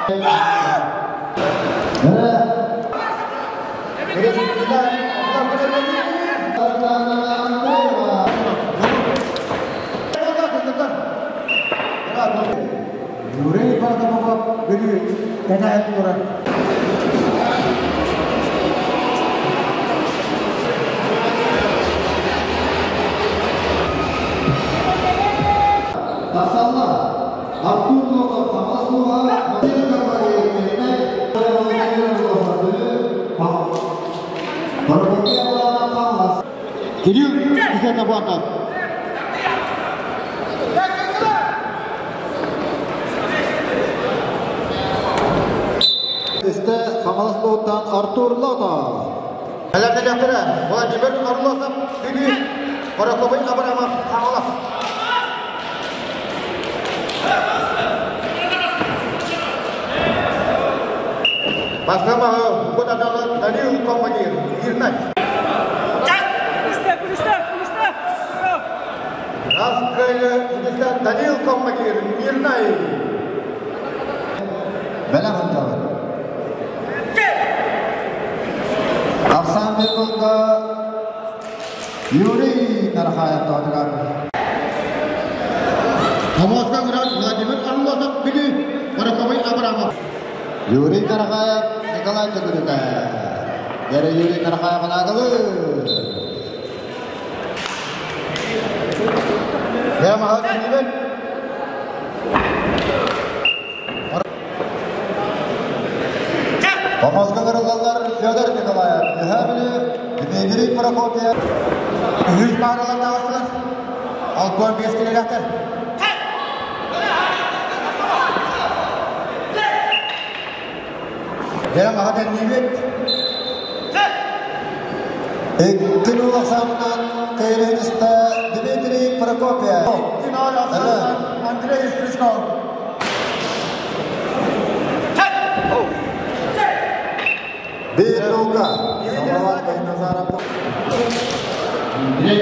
Юрий Протопопов Бүлүү кэнээн турар. Тахсаллар. Артур Нотов Хамас Луга, Кирилл Ксенофонтов. Истэ Хаҥалас Лугуттан Артур Лотов. Бэлэмнэниэхтэрэ Владимир Орлосов Бүлүү, Прокопий Абрамов Хаҥалас. Бастакы маһы Бут Адалы Данил Комбадир Ирнай. Раскрыли Данил Комбадир Мирнай. Бэлэм сылдьабыт. Ахсаан Бекулга Юрий Нархаев тоҕотугар. Томоска град Владимир Орлосов Бүлүү, Прокопий Абрамов. Юрий Нархаев Николай Төгүрүкэ. Дэрэ Юрий Нархаев анаагылы. Ямаха Кеннибет. Томоска кырыллаллар Федор Николаев, Үһээ Бүлүү, Дмитрий Прокопьев. Үһүс мааралар таҕыстылар. 65 килэлээхтэр. Ямаха Кеннибет. Икки улахсаанынан кыайыыста Дмитрий Прокопьев. Андрей Стручков. Биир нолга. Салават Байназаров. Андрей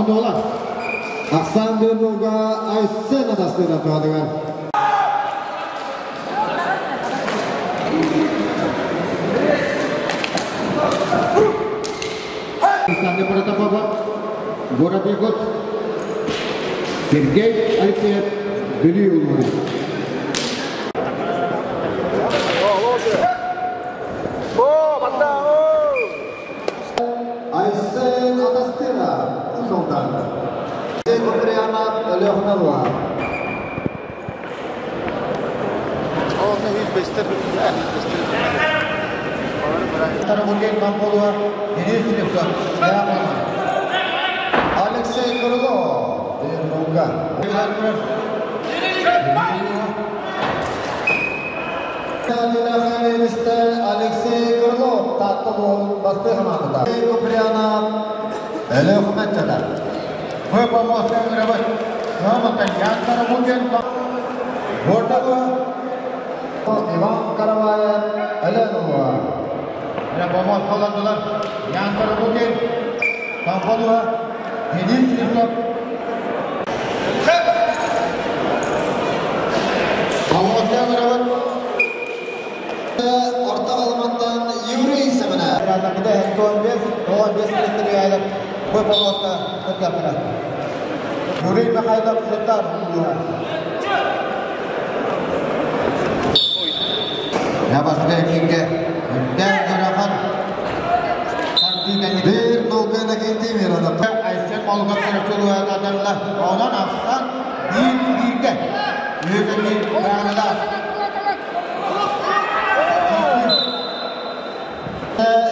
Оонньуулар. Ахсаан биир Айсен Атастыына туһатыгар. Александр Протопопов, город Якутск. Сергей Алексеев, Бүлүү улууһа. Айсен Атастыына, Уус Алдан. Куприянов, Өлүөхүмэ улууһа. Алексей Крылов, Дернуга. Алексей Крылов, Таатта улууһун бастыҥ хамаандата. Куприянов, Өлүөхүмэ ыччата. Иван Караваев, Өлөөн улууһа. Орто Халыматтан Юрий Семенов. Юрий Михайлов, Сунтаар улууһа. Ябасбекинге Дэн Гурахан 1-0 Иннокентий Миронов. Айсен Молгов Чулуя Онон ахсаан 1-1-ге. Үөзүнү баарылар.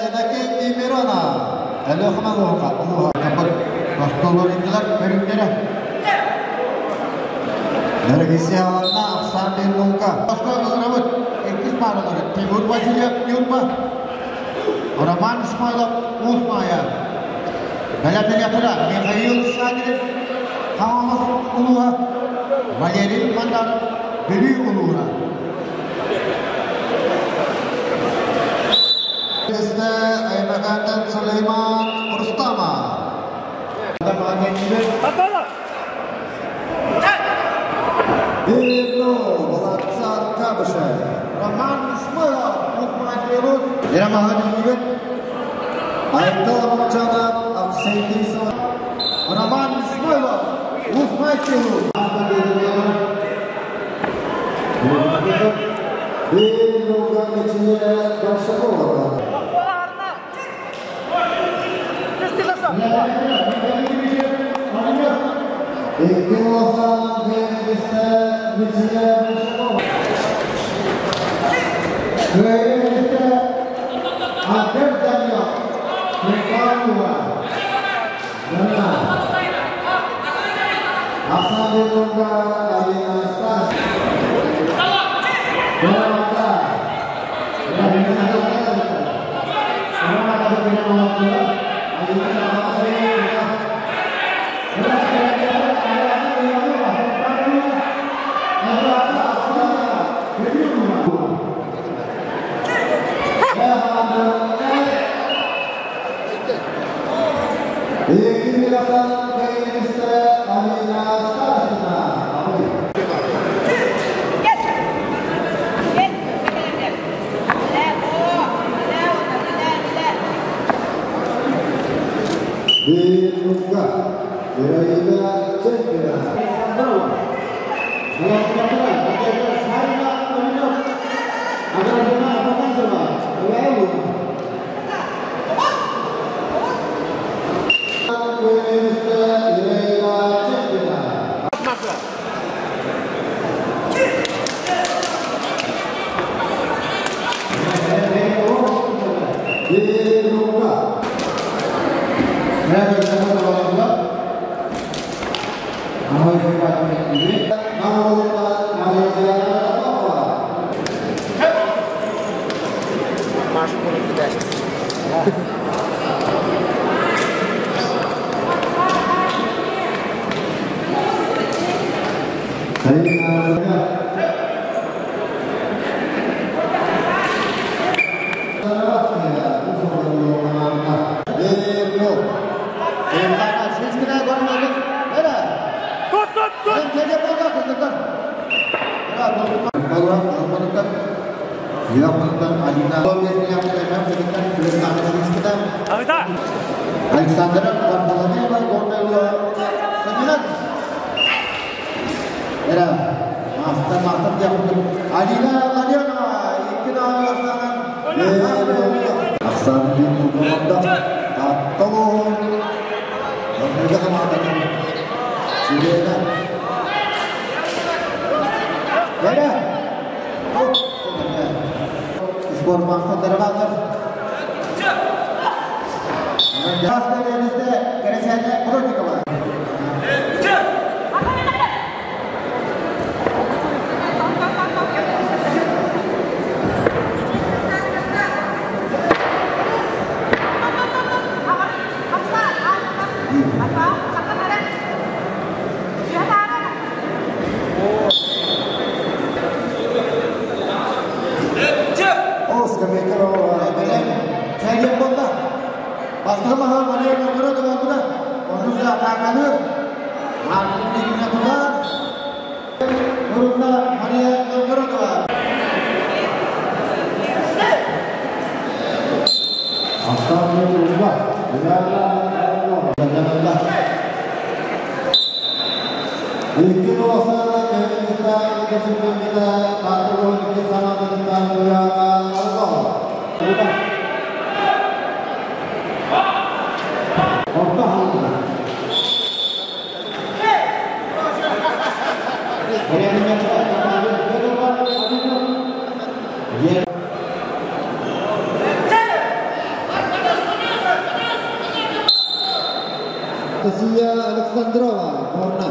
Иннокентий Миронов. Өлүөхүмэ улууһа. Остолор индилар көрүктөрө. Нөргиси аланна ахсаан 1-0. Москва ылырабыт. Иккис баарылары. Тимур Васильев, Ньурба. Роман Исмайлов, Уус Маайа. Бэлэмнэнэ Михаил Шадрин, Хаҥалас улууһа. Валерий Мандаров, Бүлүү улууһа. Өймөкөөнтөн Сулейман Рустамов. 1-0 Владимир Кабышев. Роман Исмайлов, Уус Маайа. Айтал Молчанов, Авсентий Роман Исмайлов, Уус Маайа. 1-0 Мичие Большакова. Икки улахан Геннадийсте Мичие Большакова. Альберт Данилов, Михайлова. Ахсаан 1-0 Алина Стас. Алина Старостина. 1-0 Ираида Ченкина. Ираида Ченкина. 1-0 Светлана Шишкина, Александра Варфоломеева, Горная Саминат. Era master master dia Alina Ладьянова, Ахсаан биир команда Таатта улууһун Горнайга хамаандатын чилиэнэ. Era. Спорт мастерлары бааллар. Красный Кересене Плотникова. Бастырмаха Мария Новгородова буда. Onu da атаканы. Мартин Урунна Мария Новгородова. Ахсаан биир Икки нуосана кэһинистаан кэсиммитэ Таатта икки санаатыттан Туйаара Аргова. Орто халда. Анастасия Александрова, Горна.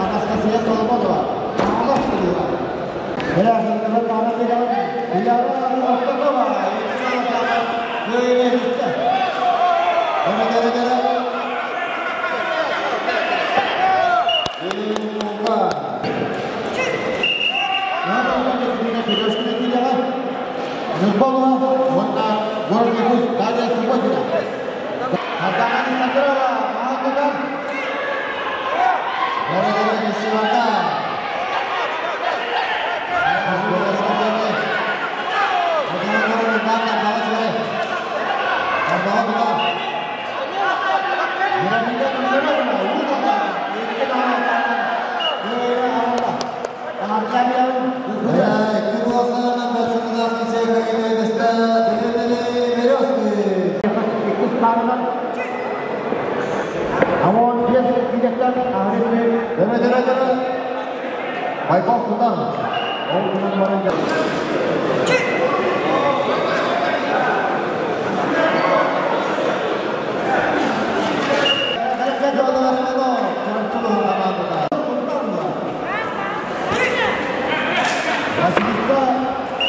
Анастасия Соломонова.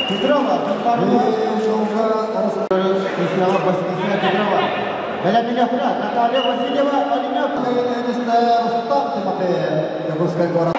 Петрова. Наталья Васильева, Алина. Рустам Тимофеев, Якутская город.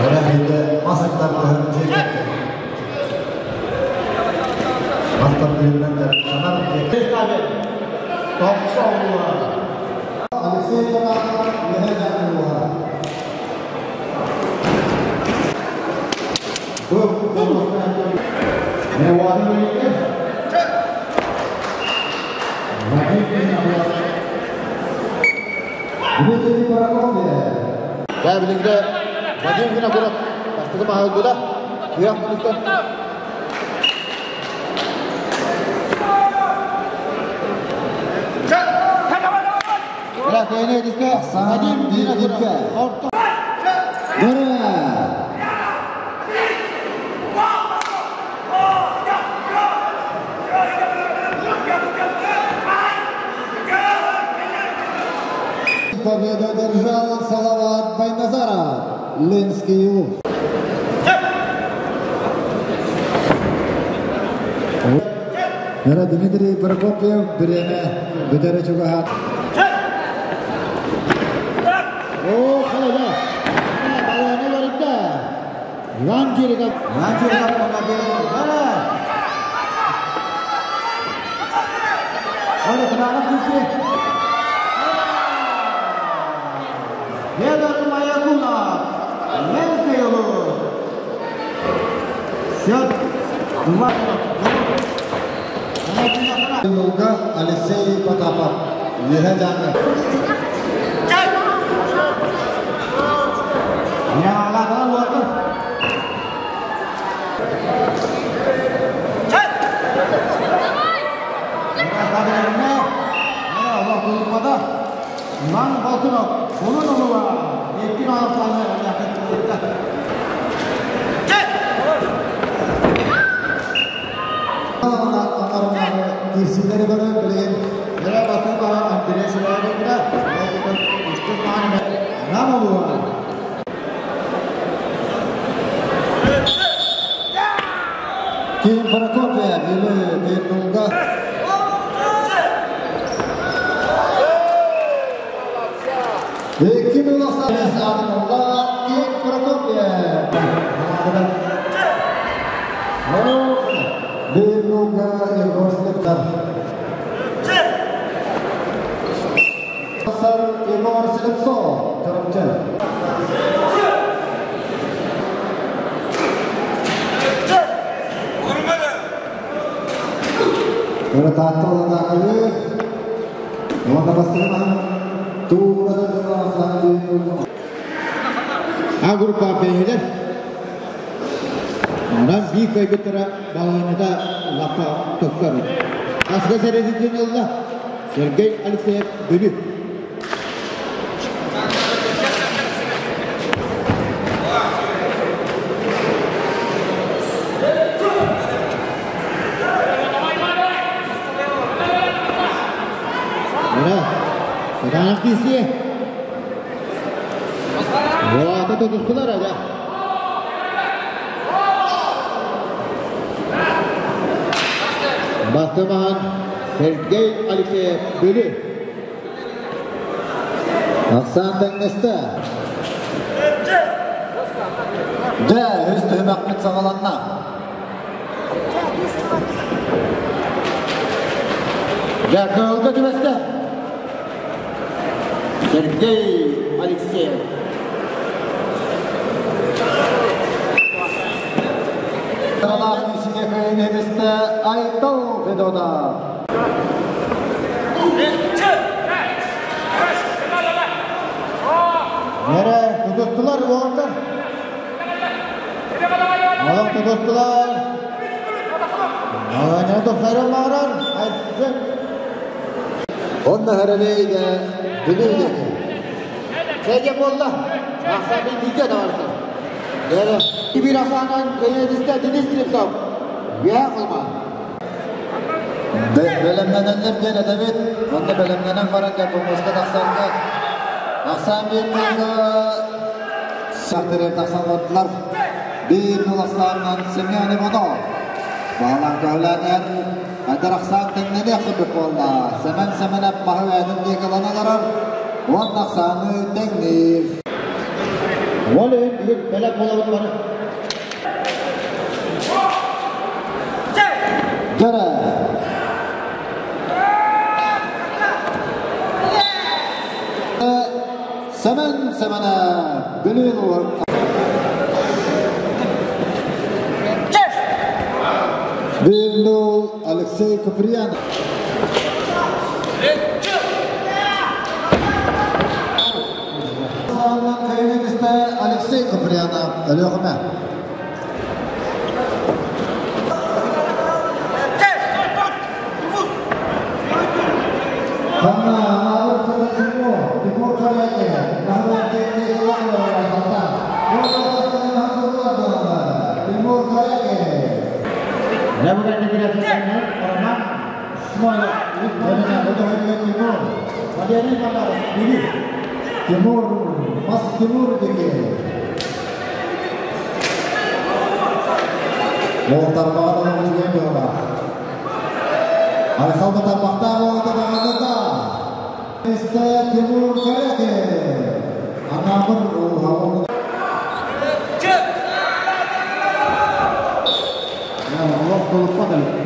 Эрэ мас тардыһар дьиэ кэргэн. Мас тардыһыынан дьарыктанар дьиэ Тохсо улууһа. Алексей Потапов, Үөһээ Дьааҥы улууһа. Бу Дмитрий Прокопьев. Билиҥҥитэ Вадим Винокуров бастакы маһы ылбыта. Күөх муннуктан Вадим Винокуров орто Дөрө. Победу одержал Салават Байназаров, Ленский улус. Эра Дмитрий Прокопьев бириэмэ бүтэрэ чугаһаат. О, халада. Баланы барыта. Иван Кириков. Иван Кириков помогает. Ora kenapa sih? Федор Маякунов. Ленский улус. Счет 2. Луга Алексей Потапов. Үөһээ Дьааҥы. Ya, lah, lah, Иван Болтунов, Булун улууһа, икки алсаны yakın. Киирсиилэри көрөн билигин Yere basın bana Andrei Şuvarov'da Нам улууһа. Ким Прокопьев Бүлүү 1-0. 2-0 аатын Ким Прокопьев. 1-0 Егор Слепцов. Егор Слепцов. Чурапчы. Ora таатталанааҕы уонна бастыгынан туурата А группа бэйэлэр. Онон биир кыайбыттара балаһыанньата лаппа тупсар. Аска сэрэдитин ылла Сергей Алексеев, Бүлүү. Ora, sekarang kisi. Wah, tutuştular aja. Бастымахан Сергей Алексеев, Бүлүү. Ахсаан тэҥнэстэ. Дьэ, үһүс түһүмэхпит саҕаланна. Дьэ, кыһылга түбэстэ. Сергей Алексеев. Саралаах киирсиигэ кыайыыны ситистэ Айтал Федотов. Нere tutuştular уолаттар. Алып tutuştular. Аланя тохтары мағрар. Айсы. Онно Хэрэлейге Бүлүү диэки. Сәйге болды. Мақсат биге барсы. Нere bir asandan кыйыдыста Денис Слепцов. Бия кылма. Бэлэмнэнэллэр диэн этэбит. Онно бэлэмнэнэн баран дьэ тахсарга. Ахсаан 1-0 сахтыры тахсаллар. 1-0 ахсаанынан Семен Иванов. Баалан көһләнер. Әдер ахсаан тэҥнэниэх курдук буолла. Семен Семенов маһы бэйэтин диэки ылан олорор. Уон ахсааны тэҥниир. Ол иһин бүгүн бэлэм буолабыт бары. Дара. Сэмэн Сэмэнэ Бүлүү улууһун Бүлүү Алексей Куприянов. Алексей Куприянов, Өлүөхүмэ. Тимур Тимур Тимур, Mas Тимур деген. Ол тарбаға да болар. Айхалда тарбақта болады да. Тимур Корякин. Анабыр ол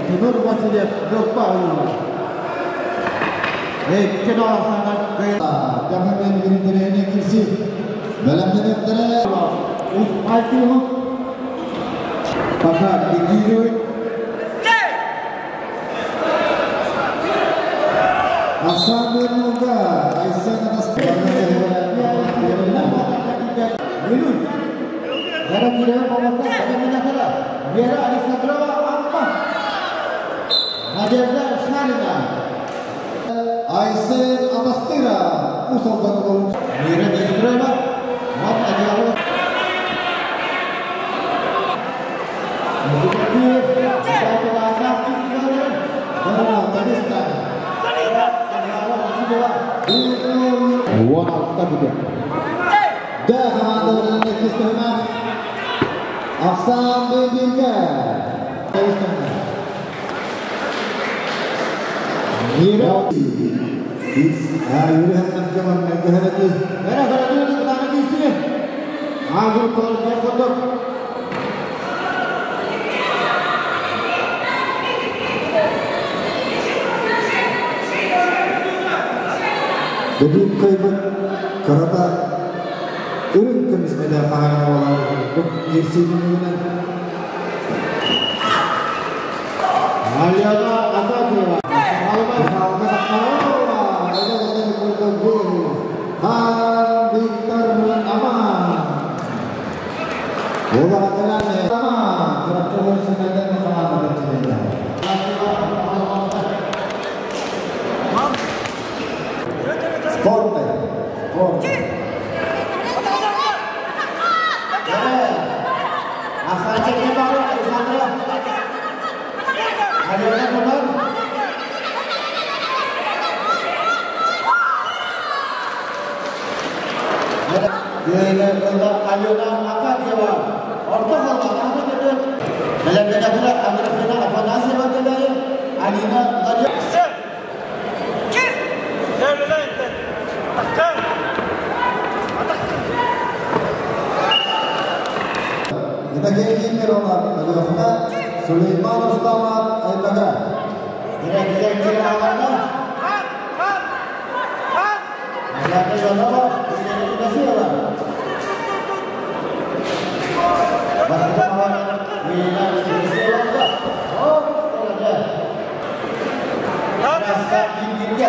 Тимур Васильев Дөлпа Жамымен бірінтеріне кірсі. Бәлемденектері. Пока лидирует. Асан Бернуга, Айсена Вера Александрова Амма. Надежда Шарина. Айсен Анастыра. Усалдан Мира Нестроева. Мат Адиалова. 16 бүге. Д командаларының екістігімен Ақсан Бейбілге. Мира. Mera Дебит кайбыт карата үрүн көмүс медаль хаһайына болар ерсейдүнүгүнэн Алена Акакиева. Финалга тахтарова Хан Виктор Аман. Ола Аман. Тракторлар сенеден команда бетчилерде. Спортный. Спортный. Асанчеке бары Александра. Алена Тутар. Алена Акакиева. Орто холма тахты кетет. Белемденекилер Аграфена Афанасьева келери. Алина Ладья. Иннокентий Миронов, Өлүөхүмэ, Сулейман Рустамов, Аймага. Алена Иванова, Васильева. Елена Васильева. Rasa India.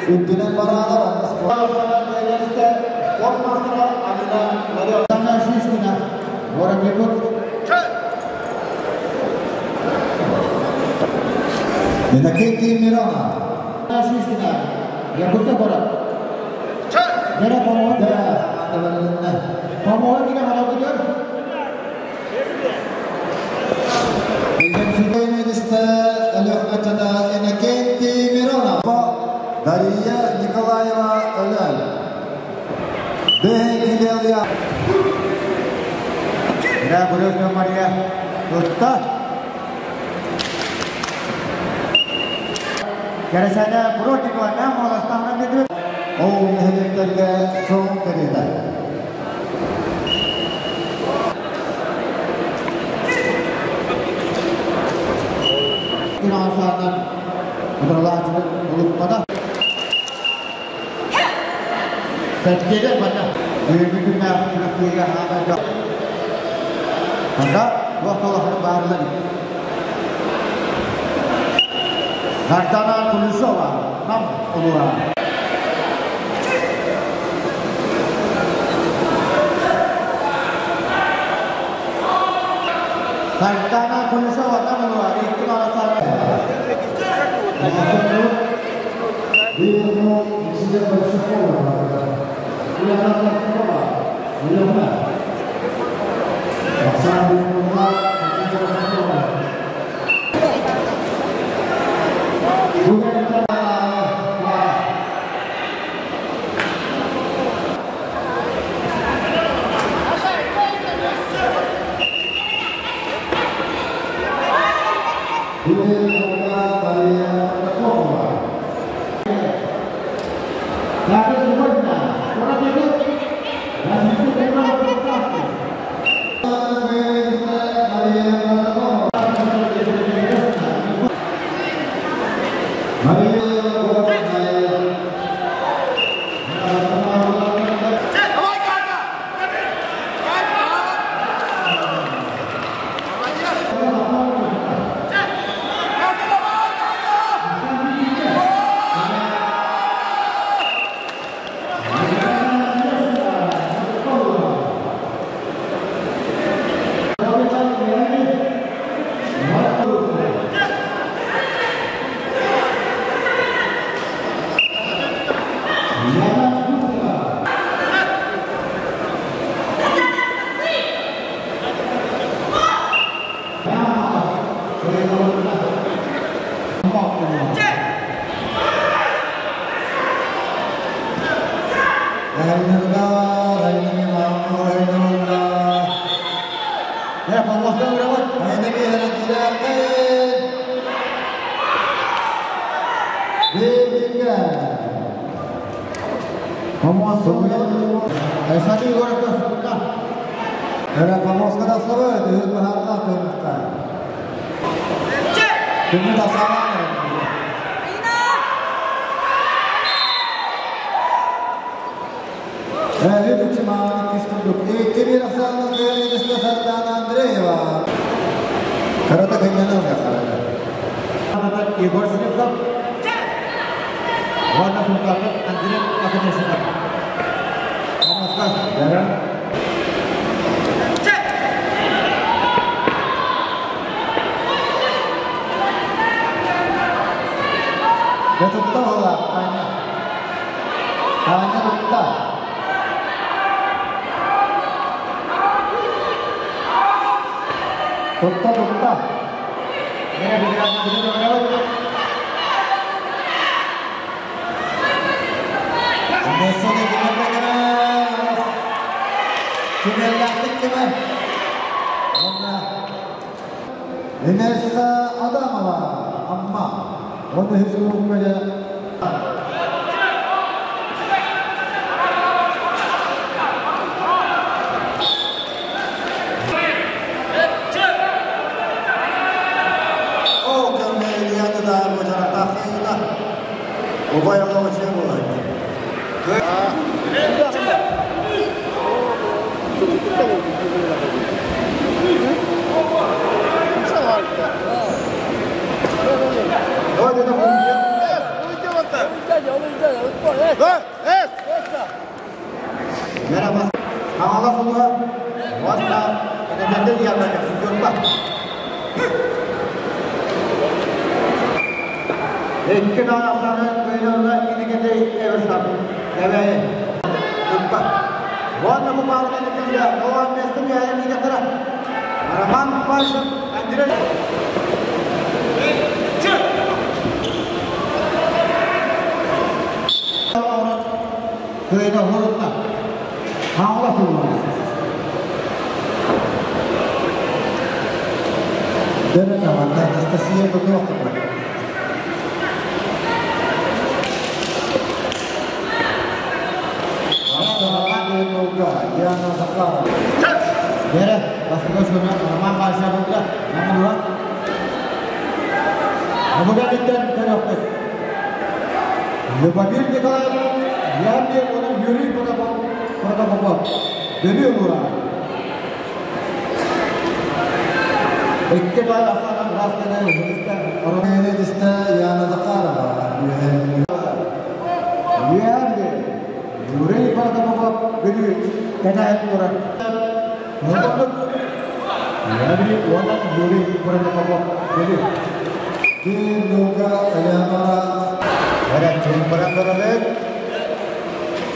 Үттүнэн бараана Sport master Alina Alina Shishkina. Город Якутск. Иннокентий Миронов. Шишкина. Якутский город. Вера помогает. Да, Помогает. Мария Николаева Өлөөн. Бэһин Ира Буревна Мария тутта. Кэрэсээнэ Бродникова Нам Холостаахынан биэрдибит. Ол нэһилиэктэргэ суол кэриэтэ. Икки утарылааччыны улуппата. Сэттиэлэр манна. Бүгүҥҥү күннээх күрэхтэһиигэ хаамайга Манна туох да улаханы баарылар Сардана Кулешова, Нам улууһа. Сардана Кулешова, Нам улууһа, икки Егор Слепцов. Уонна Сунтаартан Андрей Академичев. Tutta ola Таня. Таня тутта. Тутта тутта. Инесса Адамова, Амма. Он из Роман Пашин, Андрей. Дөрөнөҕө Анастасия Дудохова. Яна Захарова. Бere, бастыгы шуна Роман Баршабылга, Намура. Намуга диттен көрөкпүт. Любомир Николаев, Ями оның Юрий Протопопов. Дөбі ұлура. Икки бай асанан расканы Яна Захарова. Ями Юрий Протопопов бүлүү кәнәһин турар. Ями оның Юрий Протопопов бүлүү. Нуга Элеонора. Evet, чемпионат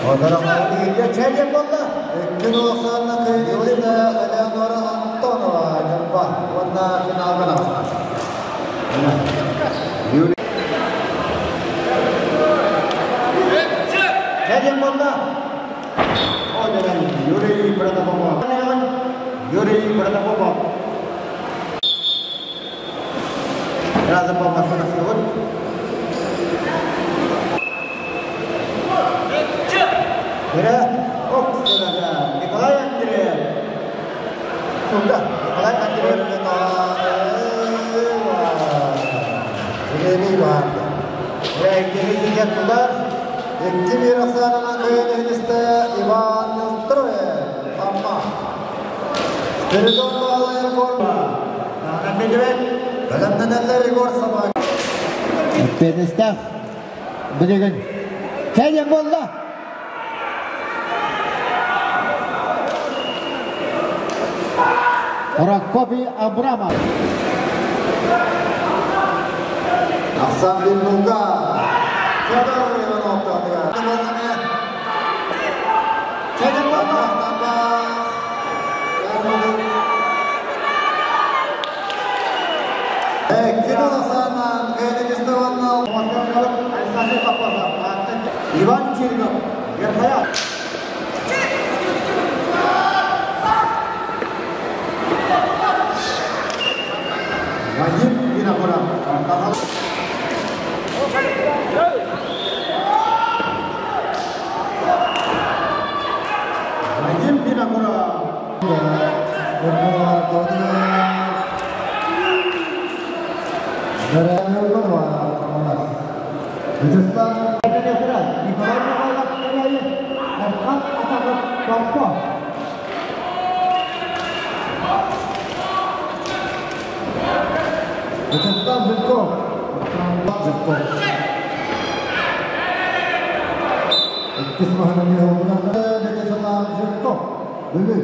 Одара чәйден болды. Икки нуосанна кыйнылыста Элеонора Антонова Ньурба. Уонна финалга тахсар. Чәйден болды. Одара Юрий Протопопов. Юрий Протопопов. Разы болмасын астығын. Бірі Оксанада Николай Андреев. Сонда Николай Андреев. Жиребий барды. Бірі тұлдар. Икки бир ахсаанынан кыйнылыста Иван Строев. Амма. Спиридон Балаев Егор. Бэлэмнэнэллэр Егор Собакин. Пенестах. Білеген. Кәден болды. Прокопий Абрамов. Ахсан бир нуга. Федор Иванов тадыга. Кәден болды. Иван Чиргов. Верхоян. Вадим Винокуров. Вадим Винокуров. Николай Михайлов Архан Атаков Томпо. Вячеслав Житков. Житков. Вячеслав Житков. Бүлүү.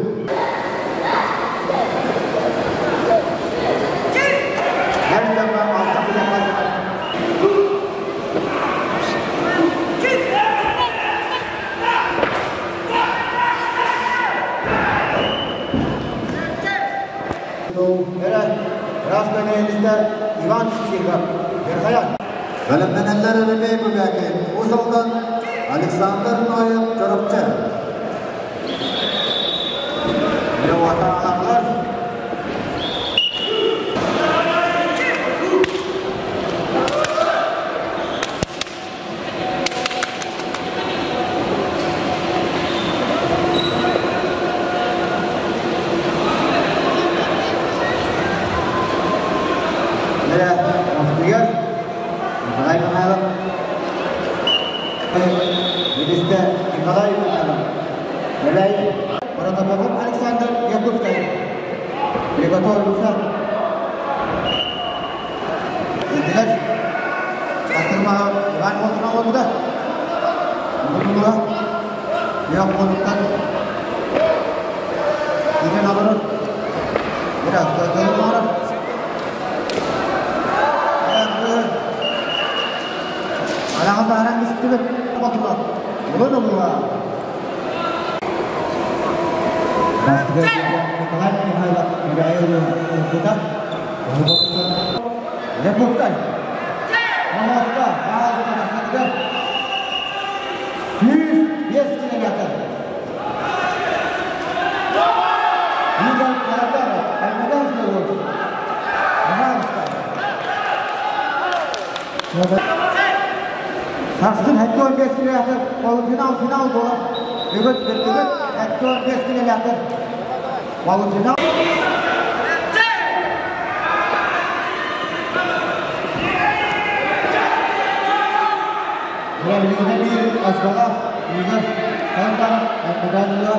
Her zaman altta bile kaldı. Evet, Rasmenelizde Иван Чиргов. Верхоян. Бэлэмнэнэллэр Еремей Бубякин. Уус-Алдан Александр Ноев Чурапчы. Ватан Алалар. Москвигер, Николай Михайлов. Министр Николай Михайлов. Далее Протопопов Александр Якубский. Приготовился. Indiler. Bastırma Иван Koltuğuna oldu da. Bunu Yok koltuktan. Yine alır. Biraz da dönüm alır. Алағын істібет отырла. Бұны бұла. Бастығы Николай Михайлов Михаил Лепускай. Москва, Базы 105 километр. Игорь Карадаров, Аймаданский. Сарсын 75 килэлээхтэр полуфинал финал буолар. Бүгүн бүгүн 75 килэлээхтэр полуфинал. Билигин биир оскуола Игорь Конторов Медаллы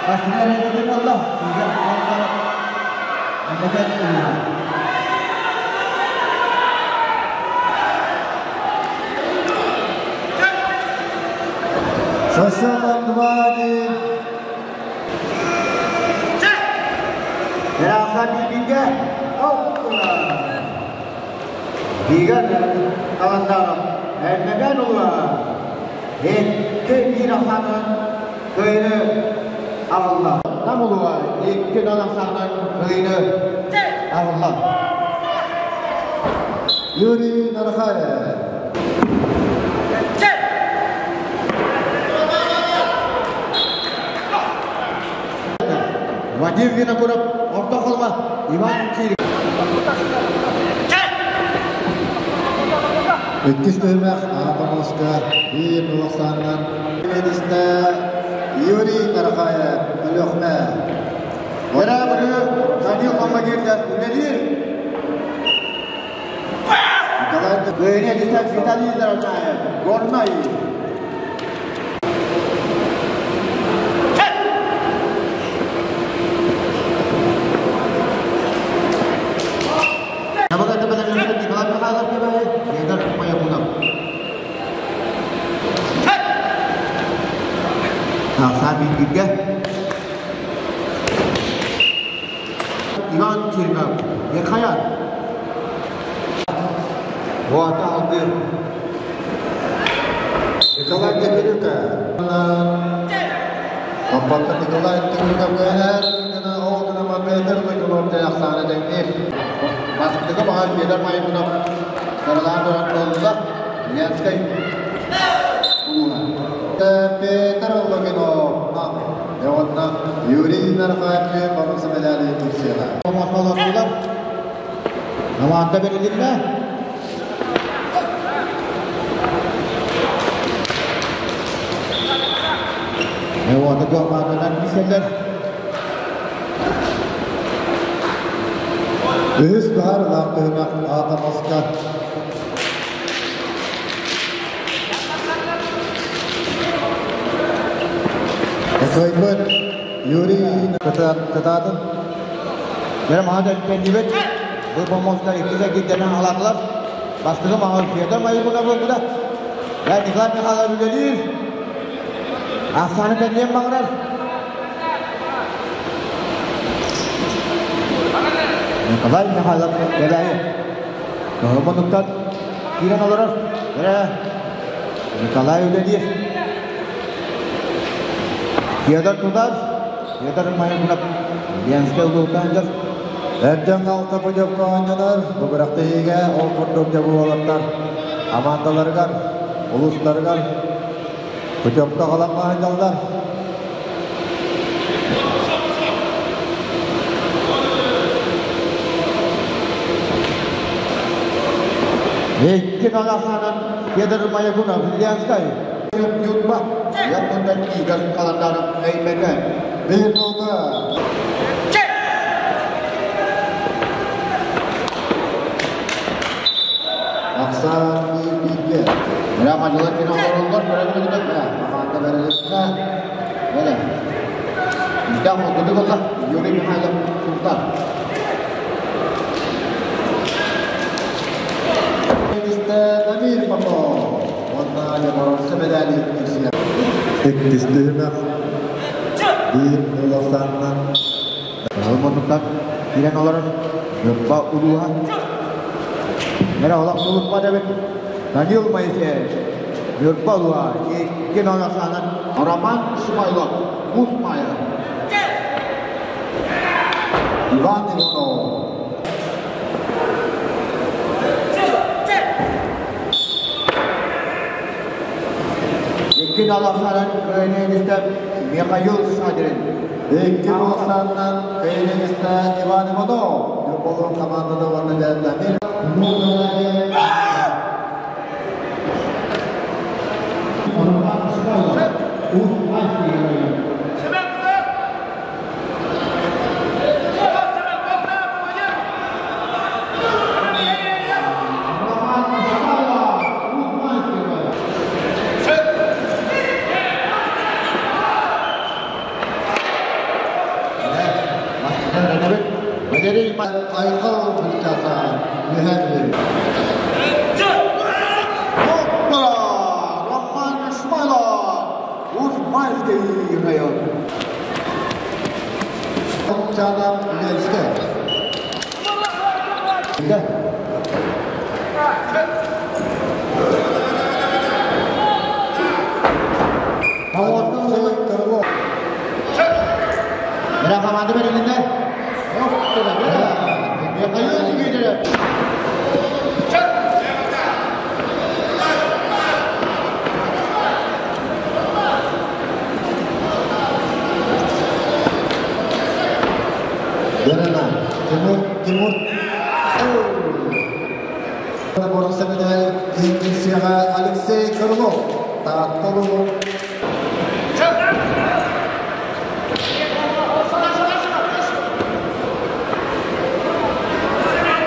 Бастыҥ эрэннэрин буолла Игорь Конторов Медаль. Со счетом 2-1. Раса Бибиге Игорь Каландаров Өймөкөөн улууһа 2-1 ахсаанынан кыайыыны аҕалла. Нам улууһа 2-0 ахсаанынан кыайыыны аҕалла. Юрий Нархаев. Вадим Винокуров, Орто Халыма, Иван Чириков. Иккис түһүмэх Атомовска 1-0 ахсаанынан. Медисте Юрий Нархаев, Өлүөхүмэ. Бэрэ Данил Помогирда үлэлиир. Николай Кыайыыны ситистэ Виталий Дорожаев, Горнай. Набагата бэлэмнэммит Николай Михайлов Кэбээйи, Федор Маякунов. Ахсаан бииргэ. Иван Чириков, Верхоян. Буата алгыр. Николай Тегелюка. Аппатта Николай Тегелюка кыайар, ол гына Петр Логинов ахсааны тэҥниир. Бастакы баҕар Федор Маякунов саралаан туран буолла. Ленскэй улууһа. Петр Логинов уонна Юрий Нархаев боруонса медали киирсиэҕэ. Мосхолордулар. Команда берилинне. Эвота команданан киселер. Үһүс быһаарыылаах түһүмэх Атомовска. Кыайбыт Юрий кытаатын. Бere маһа кэннибет. Бу помостар иккисе кидденен алатылар. Бастыгы мага Федор Маякунов болду. Я Николай Михайлов үлэлиир. Ахсааны кэнниэн баҕарар. Николай Михайлов Кэбээйи. Тоһомонуктан киирэн олорор. Бere Николай үлэлиир. Федор тутар. Федор Маякунов Ленскэй улууһуттан сылдьар. Эр дьоҥҥо алта путевка оонньонор. Бу күрэхтэһиигэ ол курдук дьэ бу уолаттар хамаандаларыгар, улуустарыгар путевка аҕалан сылдьаллар. 2-0 ахсаанынан Федор Маякунов, Ленскэй. Ньурба. Якундан Игорь Каландаров, Өймөкөөн. 1-0. Ахсаан 1-1гэ. Мына мадьылар финал олороллор, көрөбүн Хамаанда бэрилиннэ. Бele. Үстэх холкутук болла. Юрий Михайлов, Сунтаар. Дамир Попов. Уонна боруонса медали киирсиэҕэ. Иккис түһүмэх 1-0 ахсаанынан. Муннуктан киирэн олорор. Ньурба улууһа. Мына олох тулуппат эбит. Данил Моисеев. Ньурба улууһа. 2-0 ахсаанынан Роман Шумайлов. Кузьмая. Иван Иванов. 2-0 ахсаанынан кыайыыны ситистэ Михаил Шадрин. 2-0 ахсаанынан кыайыыны ситистэ Иван Иванов. Ньурба улууһун хамаандата уонна Дамир. Айхал Бүлкаса Үһәбі. Опа! Роман Шмайлов! Усть-Майский район. Чана Ленске. Да. Крылов. Мира команда берилинде. Михаил Никитич. Дерена. Тимур, Тимур. Алексей Крылов. Таатталу.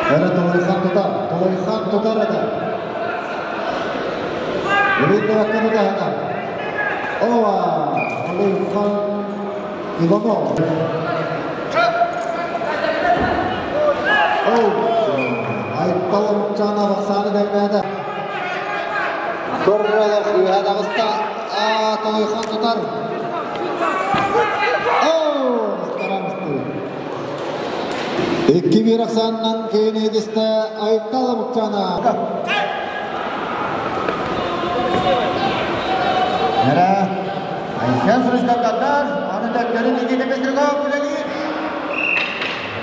Әрі Толайхан тұтар. Толайхан тұтар еді. Өлейді вакыты да ана. Ова, Толайхан Иванов. Оу, Айтталым Чана Вақсаны дәмәді. Көррелік Үйәдағыста Толайхан тұтар. Оу, мұстарамысты. Икки бир ақсаннан кейін едісті Айтталым Чана. Мира Айсен Сручков Аны да Никита Пестряков үлелир.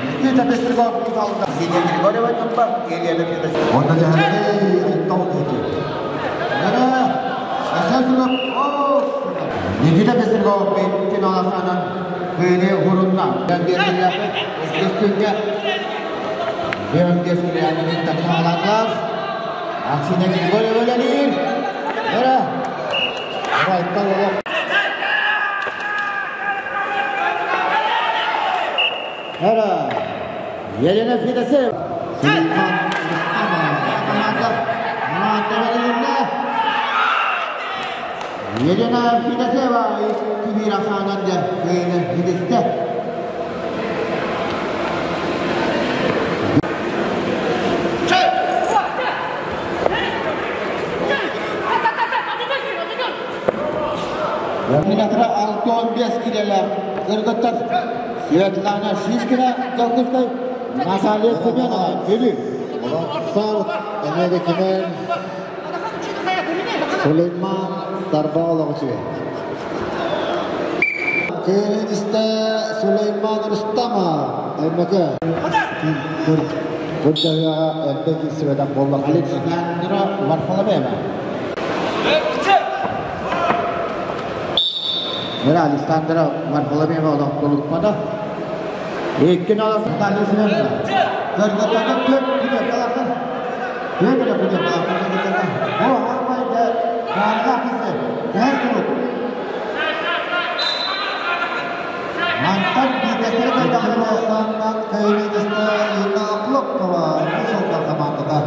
Никита Пестряков алды. Синия Григорьева Чумба, Илья Лепида. Онда жаханды Айтталым екен. Мира Айсен Сручков. Никита Пестряков беттин аласанын Кыйны хурунна. Аксиния Григорьева үлелир. Мира Айтталым. Мира Елена Федосеева. Сулейман Рустамов. Команда берилинде. Елена Федосеева 2-1 асанан Кыйны Федосте. Минатра 6-15 килелер. Кыргыттар Светлана Шишкина, Жакускай, Наталья Семенова, Били. Олонсар Эмеге Кимен Сулейман Тарбалович. Кейіністе Сулейман Рустамов. Эмеге. Күрдәгә эмбеги сведан боллақ. Александра Варфоломеева. Мира Александра Варфоломеева олоқтолукпада. Еккен аласы Наталья Семенова. Кыргыттарда көп күнө калақыр. Көп эле күнө калақыр кыргыттарда. Бу армайда канга кысы. Тез туруп. Мантан битесini кайдагы Саннан кейіністе Инна Аклопкова Мусолда командада.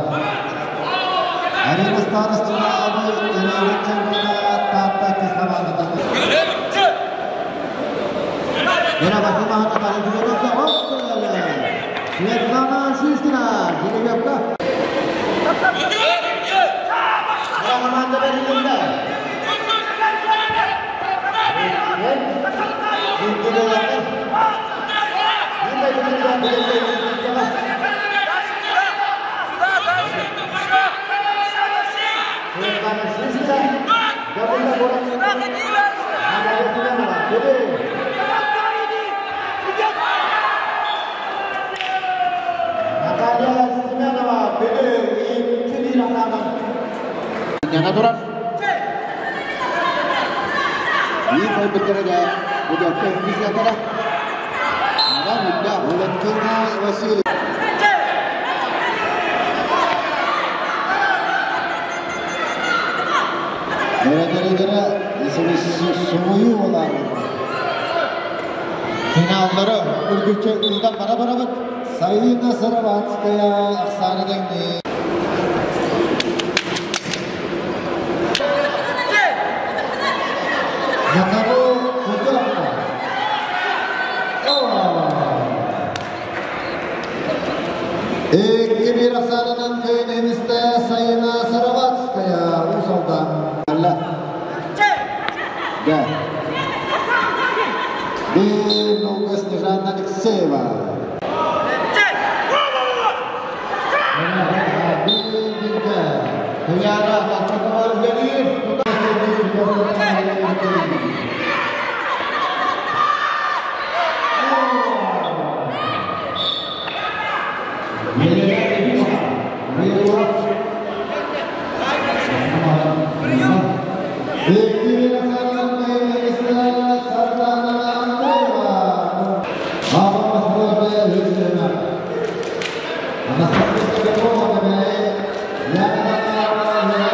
Әрине старостина Абай Ирина Чемпиона Тата кыз командада. Мира Васильевна Наталья Семенова. Светлана Шишкина. Жеребьевка. Мира команда берилинде. Светлана Шишкина. Наталья Семенова. Наталья Семенова. 2-1 асанан. Яна турар. İyi kaybettirede bu dörtte hüngüz yatara. Neden müdde? Валентина Васильева. Дere сумую олар. Finalları Ürgüç'e ıldan bara bara bit. Сайына Сараватская Оксана Дегни. Якабу Путевка. Икки биир ахсаанынан кыайан Сайына Сароватская Уус Алдан. Да. Биир нолга Снежана Алексеева. Биир Туяра Бастакы үлэлиир. Икки биир ахсаанынан кыайан Сардана Андреева. Мама Москва Анастасия Петрова Яна Анастасия Петрова.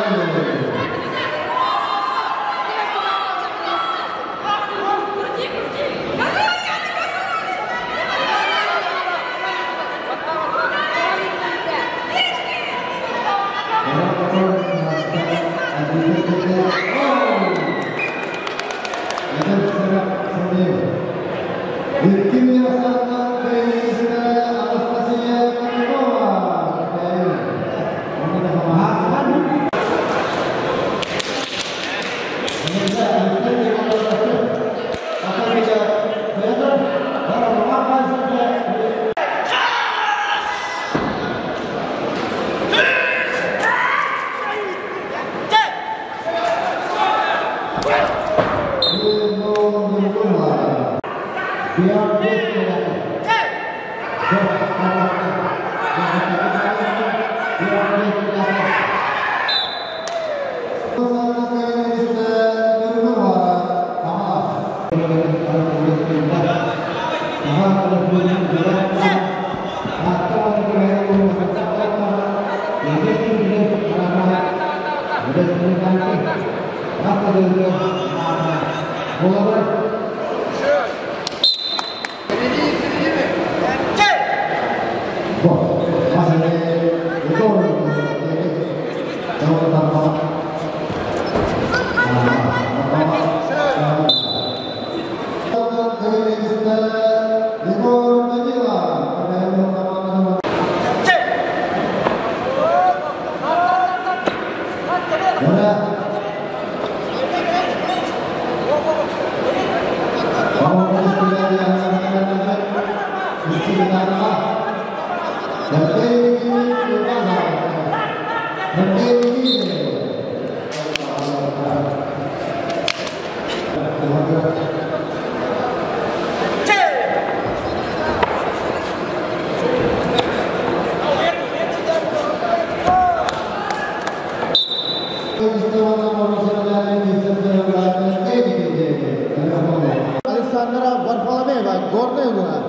Александра Варфоломеева, Горный улууһа.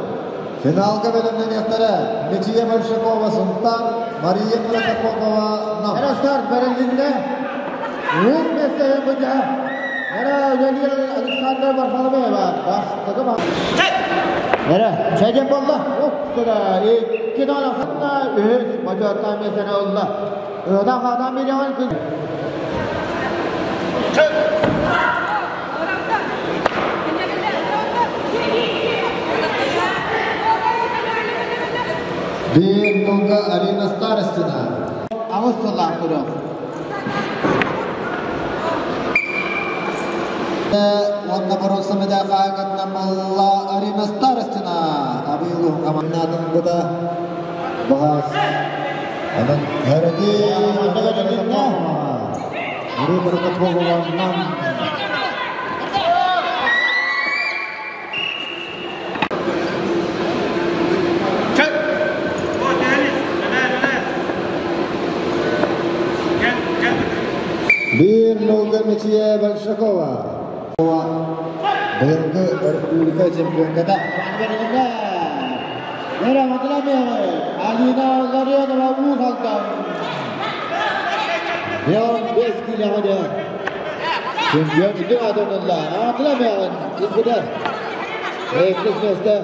Финалга бэлэмнэниэхтэрэ Мичийэ Большакова Сунтаар, Мария Протопопова Нам. Эрэ старт бэрилиннэ. Уус миэстэһин былдьаһа. Эрэ үлэлиир Александра Варфоломеева бастакы Эрэ, чэйден буолла. Уксура икки даҕана үһүс бочуоттаах миэстэни ылла. Ыһыта хаатан бириэҕин күн. Биир нолга Арина Старостина. Аҕыс сыллаах күрэх. Уонна боруоса мэдээ хаһаайкатынан буолла Арина Старостина. Абый улууһун хаманнаатын бута баҕас. Онон Хөрөдү Мария Протопопова Нам. Биир нолга Мичийэ Большакова. Быйылгы республика чемпионката. Эрэ Алина Ларионова Уус Алдан. Леон 5 килоҕа чемпион үрдүк аатын ылла. Атыламыаҕын Избыдар. Иккис миэстэ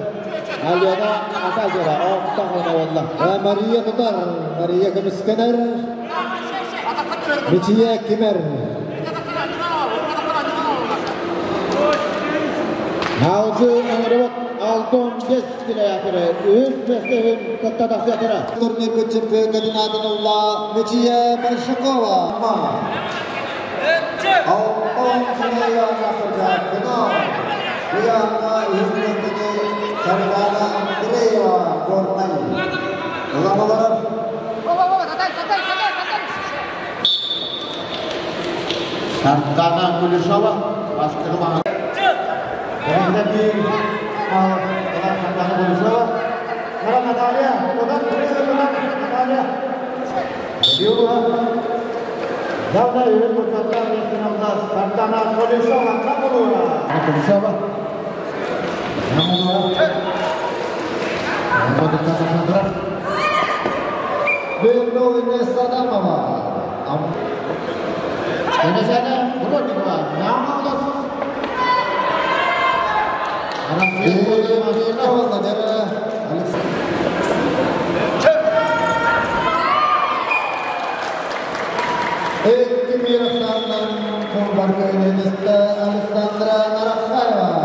Алена Атакера Октан буолла. Мария тутар, Мария көмүскэнэр. Мичийэ кимэр. Алгы ыҥырыбыт Алтон 65 километр. Үс местехин кыттадасыатыра. Турнир чемпионатын атын Мечия Большакова. Алтон Кинея Насырга Уяна Юзместini Саргана Андреева Горнай. Уламалар. Сардана Кулешова бастырма. Сардана Кулешова. Наталья, Наталья. Давно Сардана Кулешова, Кулешова. Александра Нарахаева.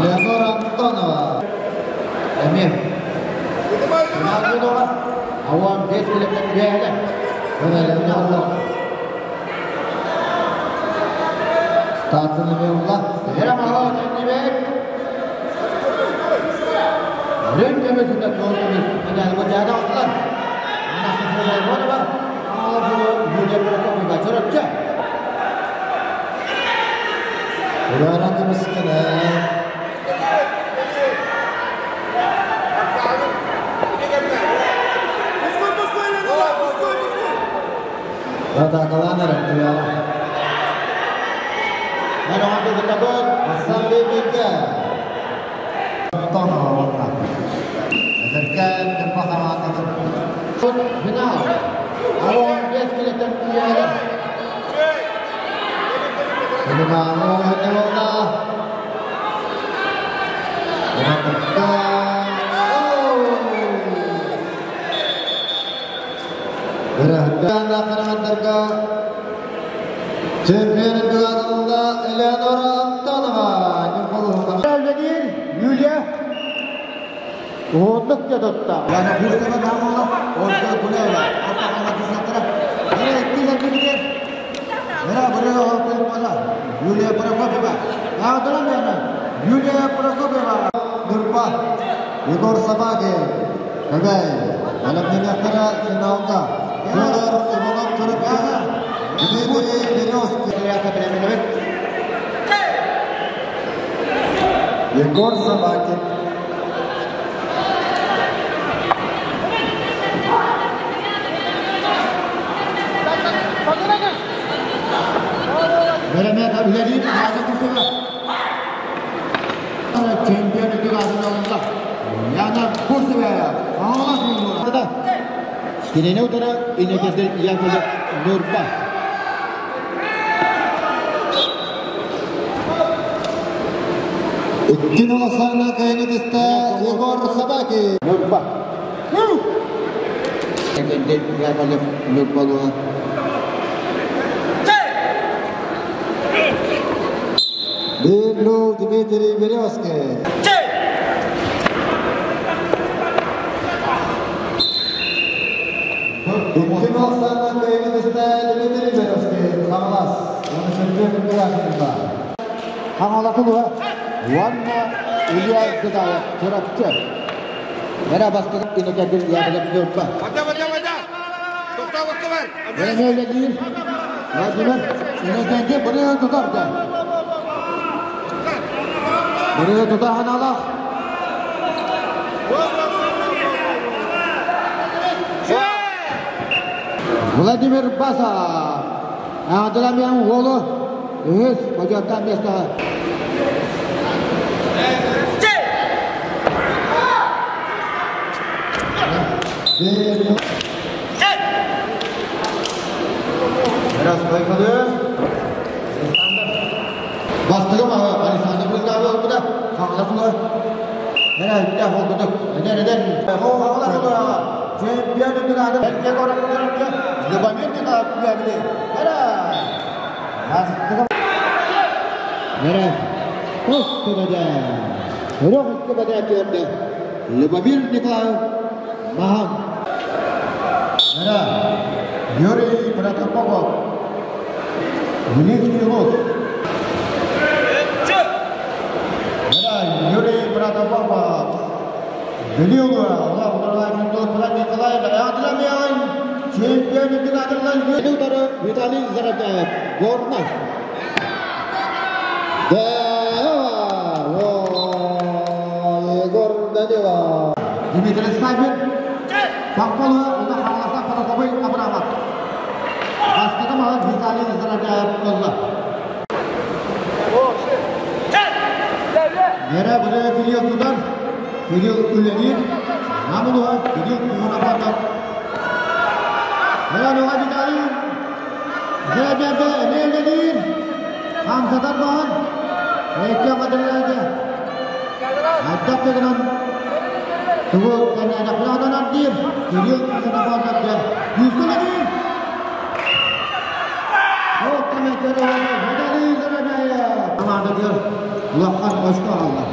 Леонора Антонова. Эмир. Аван 5 километр бәйле. Леонора. Стартını меула. Чемпион Элеонора Антонова. Юлия. Онлук ядотта. Яна Курсова Намола, Ольга Кулева. Юлия Прокопьева. Юлия Прокопьева. Нурба. Егор Собакин. Көбей. Әлемнен финалда. Федор Иванов Турыпты. Дмитрий Березкин. Егор Собакин. Кинени утара инекесер Яковлев Нурба. Иккин оласарна кайнытыста Егор Собакин. Нурба. Яковлев Нурба. Берлю Дмитрий Березкин. Иккин оласарна кайнытыста Дмитрий Березкин. Хамлас. Булатова. Хаҥалас улууһа уонна Илья Дыдаев, Чурапчы. Эрэ бастакы Иннокентий Яковлев, Ньурба. Вода, вода, вода! Тоқтау бар! Үлэлиир. Владимир Иннокентий бырыы тутар да. Бырыы тута ханалах. Владимир Басов. Андрамян уолу. Үһүс бочуоттаах миэстэҕэ. Bir Biraz koymadı. Бастыгы маһы Александр Брызгавы ылбыта. Хаҥалас улууһа. Нere bir de oldu. Neden neden? O Хаҥалас улууһа. Чемпион үрдүк аатын Эркек орын Любомир Николаев Күөбүлү. Нere? Бастыгы. Нere? Ох, сөбөдө. Өрөх үскөбөдө көрдө. Любомир Николаев Махан. Нere? Юрий Протопопов. Минский улуус. Нere? Юрий Протопопов. Бүлүү улууһа. Ола Олар Николаев Адрамян чемпион үрдүк аатырылан Юрий Виталий Зарадяев. Горнай. Да, Егор Данилов. Дмитрий Савин. Томпо улууһа уонна Хаҥаластан Протопопов Абрамов. Бастакы маһы Виталий Зарадяев ылла. Нere buraya Кирилл тутар. Кирилл үлэлиир. Нам улууһа Кирилл Ксенофонтов. Нere Нуга Виталий Зарадяев эмиэ үлэлиир. Хамсатар маһын. Эки қадырларды. Айдақ дегенен тугу кэннэ кулаанан диир. Кирилл Ксенофонтов күүскэ үлэлиир. О, комментарий Виталий Зарадяев. Команда диир. Улахан очко алла.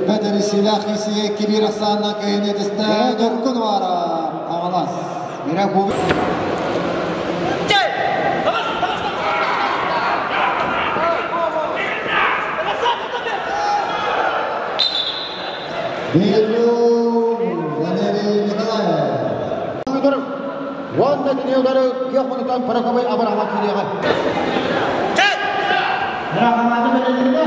البدر السلاخي سي كبير سانا كاين تستا نركن ورا خلاص. Mira bu Белю Валерий Николаев. Уонна кини удары киэх мунутан Параковой Абрамов кириэҕэ. Mira команда бэлэлинне.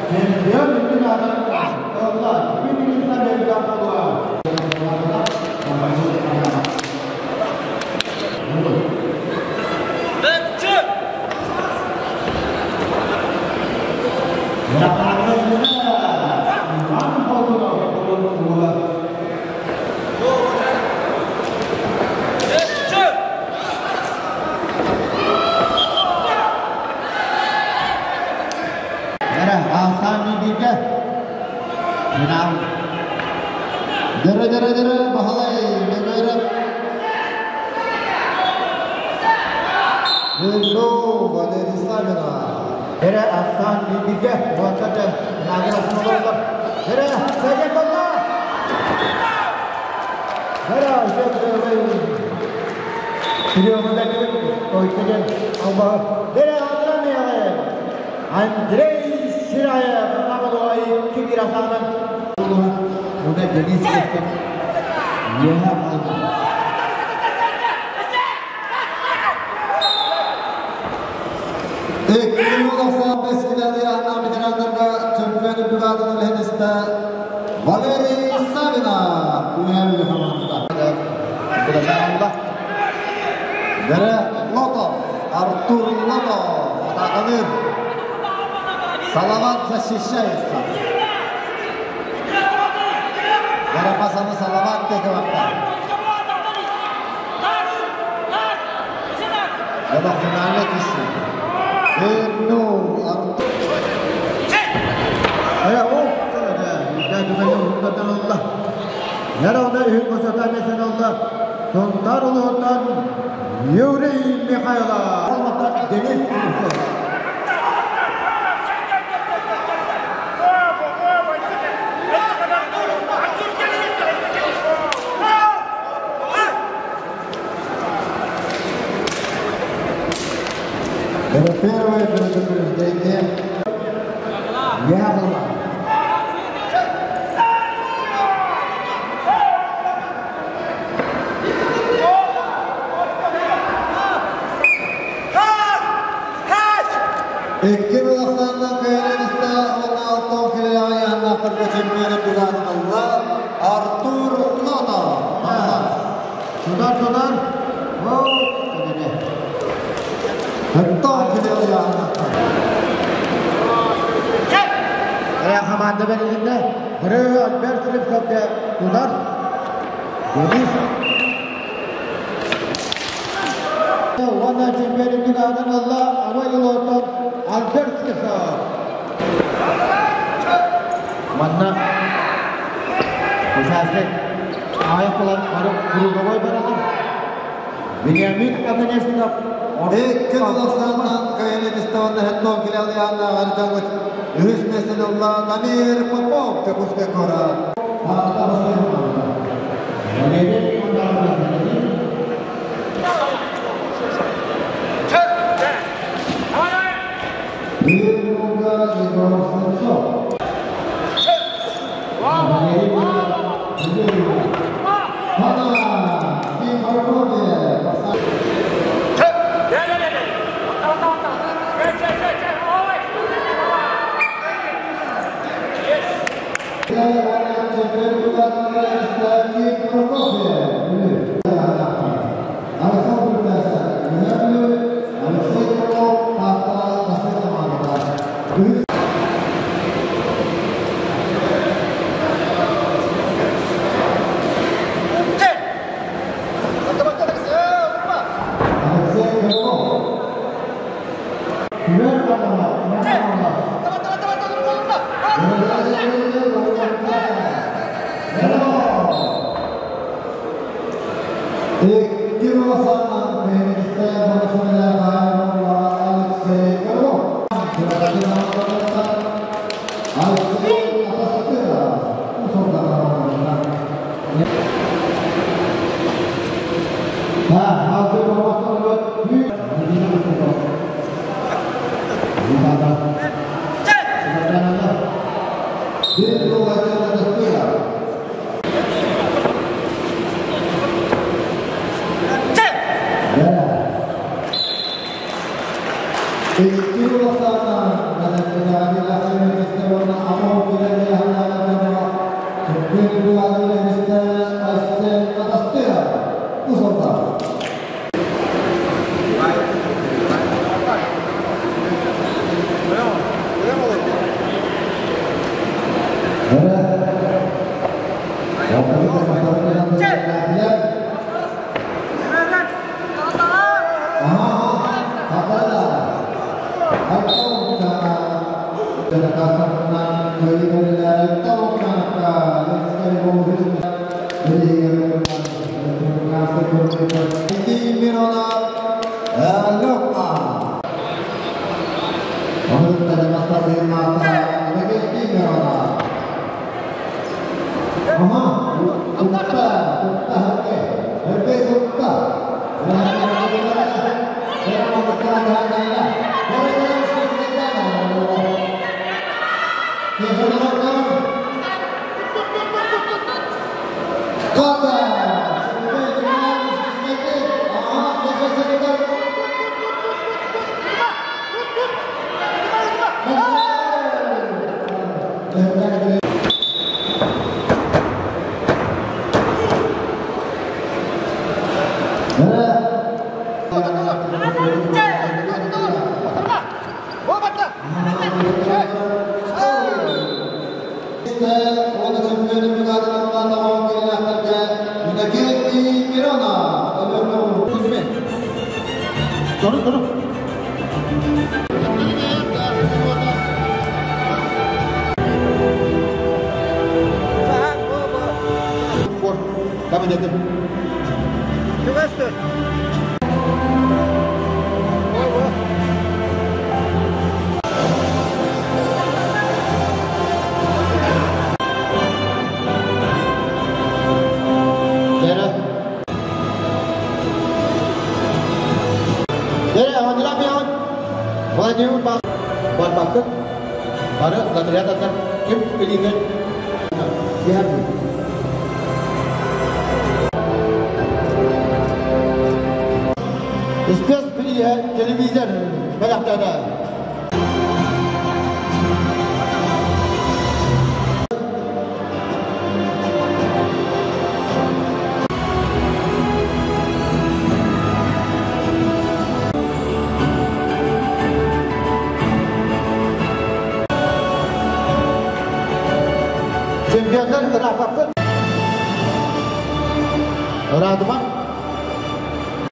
Чемпион үрдүк аатын ылла. Дмитрий Савин Томпо. Mira команда Иван Болтунов. Mira, Асан Бирге. Мына Дөрө дөрө дөрө Бахалай Мемереп. Белю Валерий Савина. Эре Асан Бирге. Уаттады. Награсын олордор. Эре, Сәдек болла. Эре, Приемында Ойтеген Албағы. Эре, Адрамияғы. Андрей Шираев. Намадуай Кибир Асанын. Мұнда Денис Кепкен. Еха алды. Икки бескиләде янна ветераннарга чемпион бригадының хедисте Валерий Савина Күәлі команда. Бұда Дәрі Лотов, Артур Лотов, атакалыр. Салават защищается. Дәрі пасаны Салават теке бакта. Яда финале киши. Берну Артур. Эре, о, дүгәнне хуккатан алла. Нere ona үһүн косота месен алла. Сонтар улуһунан Юрий Михайлов. Денис Кузнецов. Это первое предупреждение. Я была. Икки Милохтанна кыайан 16 килоҕа чемпионы тугатын Артур Нотов. Тутар, тутар. О, Антон килоҕа. Команда берилинде. Бирөө Альберт Слепцовке тутар. Денис. Уонна чемпионы тугатын Абай улуутун Альберт Слепцов. Манна участник аяк булан круговой баралар. Вениамин Огонешников. Икки Милохтанна кыайан 7 килоҕа үһүс миэстэни ылла Дамир Попов, Дьокуускай куорат. Валерий. Егор Слепцов. Хана, Ким Прокопьев. Александр Песар, Алексей Крылов, Тата, Насына. Алексей Крылов. Икки Алексей Крылов. Алексей Атасатыров. Come in. Бары лотерея тардар ким илиитин түһэр. Спец бирииһэ телевизор бэлэхтээтэ. Чемпионнар ырааппаппыт. Ыраатымаҥ.